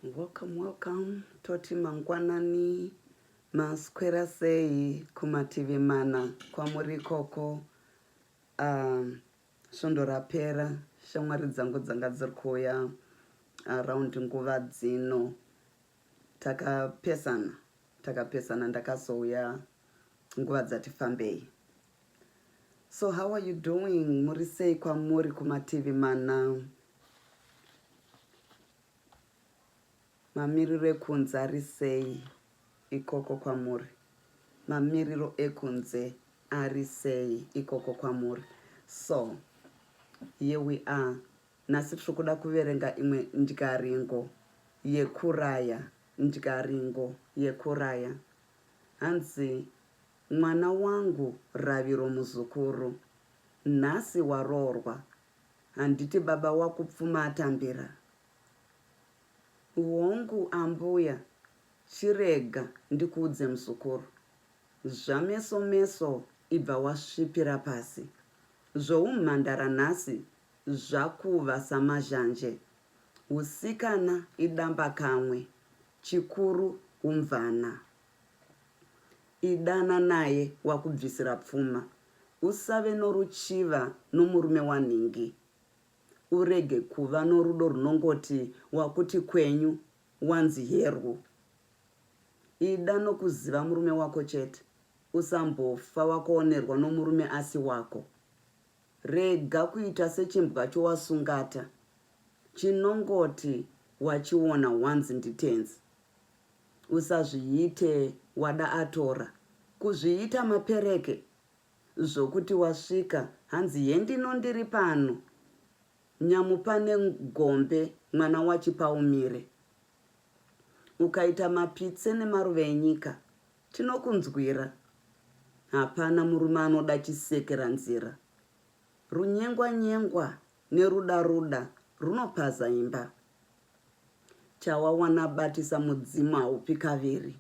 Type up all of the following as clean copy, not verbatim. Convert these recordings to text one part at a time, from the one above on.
Welcome, welcome. Toti mangwanani, maswera sei kumativi mana kwamuri ikoko. Um, svondo rapera shamwari dzangu dzanga dziri kuuya around nguva dzino takapesana takapesana ndakazouya nguva dzati fambei. So how are you doing? Muri sei kwamuri kumativi mana? Mamiriro ekunze ari sei ikoko kwamuri? Mamiriro ekunze ari sei ikoko kwamuri? So here we are. Nhasi tiri kuda kuverenga imwe ndyaringo yekuraya, ndyaringo yekuraya. Hanzi mwana wangu Raviro muzukuru, nhasi waroorwa, handiti baba wakupfuma atambira? Hongu ambuya, chirega ndikuudze muzukuru. Zvameso meso ibva wasvipira pasi. Zvoumhandara nhasi zvakuva samazhanje. Husikana idamba kamwe, chikuru umvana. Idana naye wakubvisira pfuma. Usave noruchiva nomurume wanhingi. Urege kuva norudo runongoti wakuti kwenyu wanzi herwo. Ida nokuziva murume wako chete. Usambofa wakoonerwa nomurume asi wako. Rega kuita sechimbwa chowasungata chinongoti wachiona wanzi nditenzi. Usazviite wada atora. Kuzviita mapereke zvokuti wasvika hanzi hendino ndiri pano nyamupane gombe mwana wachipaumire. Ukaita mapitse nemaruva enyika tinokunzwira. Hapana murume anoda chisekera nzira. Runyengwa nyengwa neruda ruda runopaza imba. Chawawana batisa mudzimu haupi kaviri.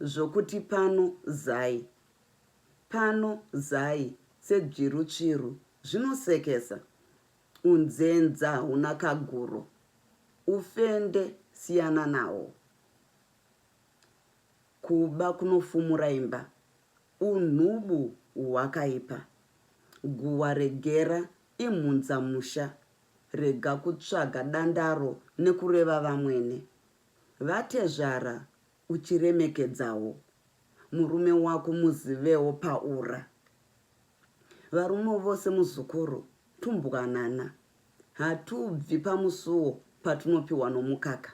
Zvokuti pano zai pano zai sedzviru tsviru zvinosekesa. Unzenza huna kaguro. Ufende siyana nawo. Kuba kunofumura imba. Unhubu hwakaipa. Guhwa regera imhunza musha. Rega kutsvaga dandaro nekureva vamwene. Vatezvara uchiremekedzawo murume wako muzivewo paura. Varume vose muzukuru tumbwanana. Hatubvi pamusuwo patinopiwa nomukaka.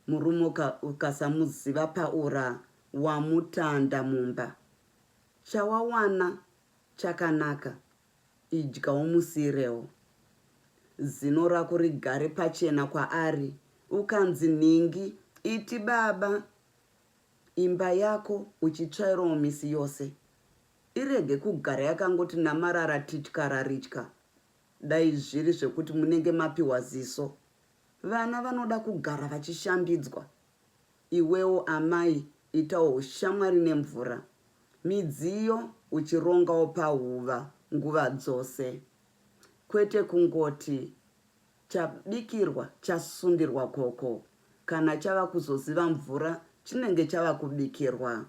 Murume ukasamuziva paura wamutanda mumba. Chawawana chakanaka idya umusiirewo. Zino rako rigare pachena kwaari ukanzi nhingi iti baba. Imba yako uchitsvairawo misi yose. Irege kugara yakangoti namarara tityararitya. Dai zviri zvekuti munenge mapiwa ziso. Vana vanoda kugara vachishambidzwa. Iwewo amai itawo hushamwari nemvura. Midziyo uchirongawo pahuva nguva dzose. Kwete kungoti chabikirwa chasundirwa koko. Kana chava kuzoziva mvura chinenge chava kubikirwa.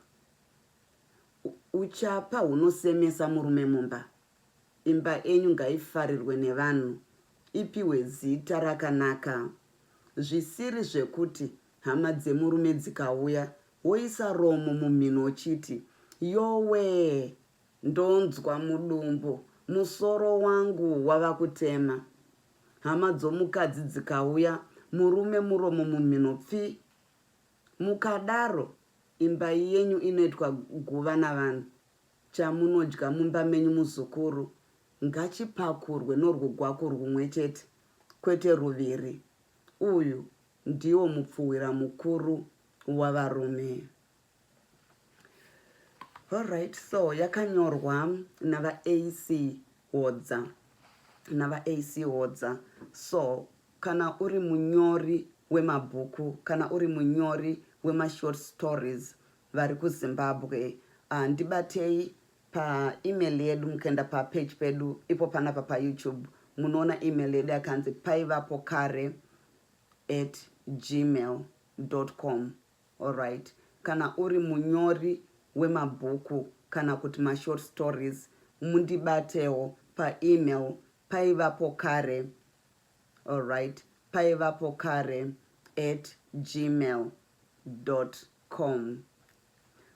Uchapa hunosemesa murume mumba. Imba enyu ngaifarirwe nevanhu ipiwe zita rakanaka. Zvisiri zvekuti hama dzemurume dzikauya woisa romo mumhino uchiti yowee ndonzwa mudumbu musoro wangu wava kutema. Hama dzomukadzi dzikauya murume muromo mumhino pfi. Mukadaro imba yenyu inoitwa guva navanhu. Chamunodya mumba menyu muzukuru ngachipakurwe norwugwaku rwumwe chete kwete ruviri. Uyu ndiwo mupfuhwira mukuru wavarume. Alright, so yakanyorwa navaAC Hodza. NavaAC Hodza. So kana uri munyori wemabhuku, kana uri munyori wemashort stories vari kuZimbabwe, uh, ndibatei paemail yedu mukaenda papage pedu ipo panapa paYouTube munoona email yedu yakanzi paivapo kare at gmail com. Alright, kana uri munyori wemabhuku kana kuti mashort stories, mundibatewo paemail paivapo kare, alright, paivapo kare @gmail.com.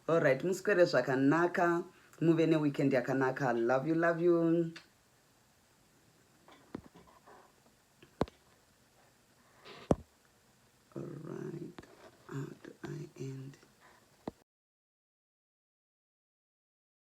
Alright, muswere zvakanaka, muve neweekend yakanaka. Love you, love you.